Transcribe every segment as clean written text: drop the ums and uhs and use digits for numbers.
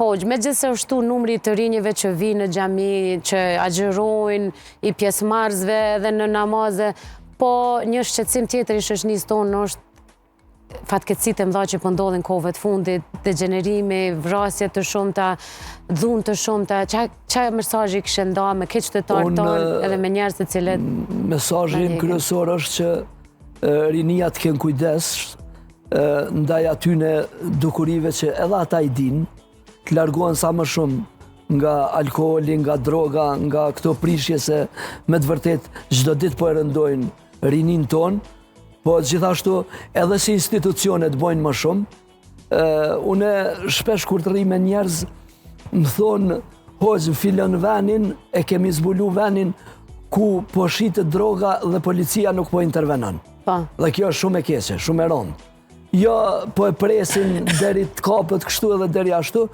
Hoxhë, megjithëse është shtu numri i të rinjve që vijnë në xhami, që agjërojnë, i pjesëmarrësve edhe në namaze, po një shqetësim tjetër i shoqënisë tonë është fatkeqësitë e mëdha që po ndodhin kohëve të fundit, degjenerimi, vrasje të shumta, dhunë të shumta, ça ça mesazhi kishe nda me këtë qytetarët tonë edhe me njerëz të cilët Mesazhi im kryesor është që rinia të kenë kujdes ndaj atyne dukurive që edhe ata i dinë, të largohen sa më shumë nga alkooli, nga droga, nga këto prishje se me të vërtetë çdo ditë po e rëndojnë rininë tonë, po gjithashtu edhe si institucione të bojnë më shumë, Une shpesh kur të rri me njerëz, më thonë, hoxhë, filan venin, e kemi zbulu venin ku po shitet droga dhe policia nuk po intervenon. Po. Dhe kjo është shumë e keqe, shumë e rëndë. Jo, po e presin deri të kapet kështu edhe deri ashtu,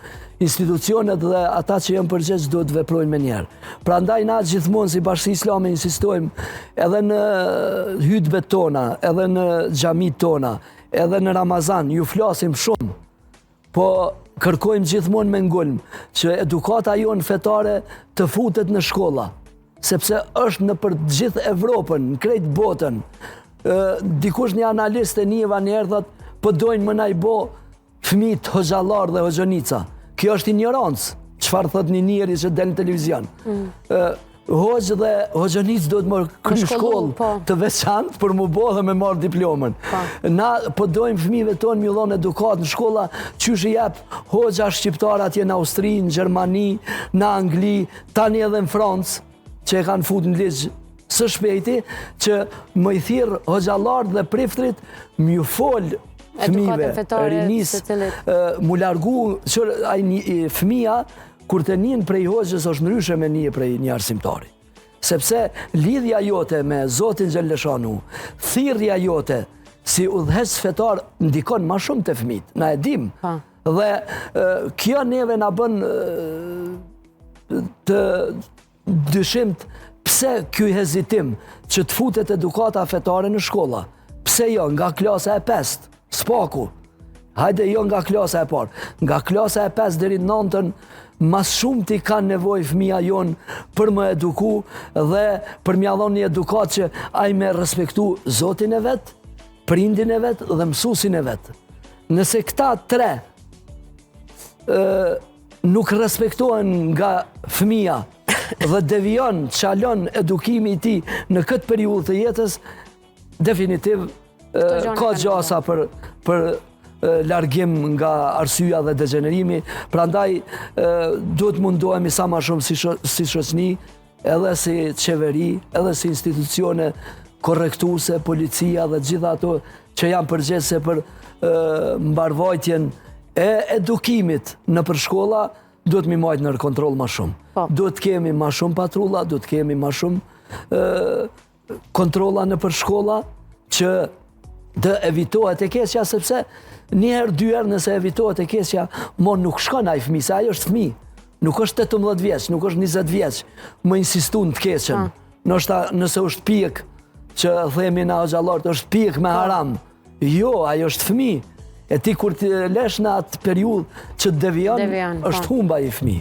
institucionet dhe ata që janë përgjegjës duhet të veprojnë menjëherë. Prandaj na gjithmonë si bashkësi islame insistojmë edhe në hytbet tona, edhe në xhamitë tona, Edhe në Ramazan, ju flasim shumë, po kërkojmë gjithmonë me ngulm, që edukata jonë fetare të futet në shkolla, sepse është nëpër gjithë Evropën, në krejt botën. Dikush një analist e njeva një herë thotë, po dojnë me na i bo fmijt hoxhallarë dhe hoxhonica. Kjo është injorancë, çfarë thotë një njeri që del në televizion. Mm. Hoxhë dhe hoxhonicë duhet me kry shkollë po. të veçantë për m'u bo dhe me marrë diplomën. Po. Na po dojmë fëmijëve tonë me ju dhonë edukatë në shkolla, qysh i jep hoxha shqiptar atje në Austri, në Gjermani, në Angli, tani edhe në Francë, që e kanë fut në ligj së shpejti, që me i thirrë hoxhallarët dhe priftrit me ju folë fëmijëve, rinisë, m'u largu, që ai fëmija, Kur të nin prej hoxhës është ndryshe me nie prej një arsimtari. Sepse lidhja jote me Zotin xhelleshanuhu, thirrja jote si udhëheqës fetar ndikon ma shumë te fëmijët. Na e dim. Pa. Dhe kjo neve na bën të Dyshimt pse ky hezitim që të futet edukata fetare në shkolla? Pse jo nga klasa e pestë, s'paku? Hajde jo nga klasa e parë. Nga klasa e pestë deri në nëntën, ma s'shumti kanë nevojë fëmija jonë për m'u eduku dhe për m'ia dhonë një edukatë që ai me respektu Zotin e vet, prindin e vet dhe mësusin e vet. Nëse këta tre ë nuk respektohen nga fëmija dhe devijon, çalon edukimi i tij në këtë periudhë të jetës, definitiv ka gjasa për, për largim nga arsyeja dhe degjenerimi, prandaj duhet mundohemi sa ma shumë si, si shoqni, edhe si qeveri, edhe si institucione korrektuese, policia dhe gjitha ato që janë përgjegjëse për mbarëvajtjen e edukimit nëpër shkolla, duhet m'i majtë nën kontroll ma shumë. Po. Duhet kemi ma shumë patrulla, duhet kemi ma shumë kontrolla nëpër shkolla që të evitohet e keqja, sepse një herë, dy herë nëse evitohet e keqja, mo nuk shkon ai fëmi, se ai është fëmi, nuk është 18 vjeç, nuk është 20 vjeç, me insistu në të keqen. Ndoshta nëse është pjek, që themi na hoxhallarët, është pjek me haram. Jo, ai është fëmi. E ti kur të lesh në atë periudhë që devijon, devijon është po. humb ai fëmi.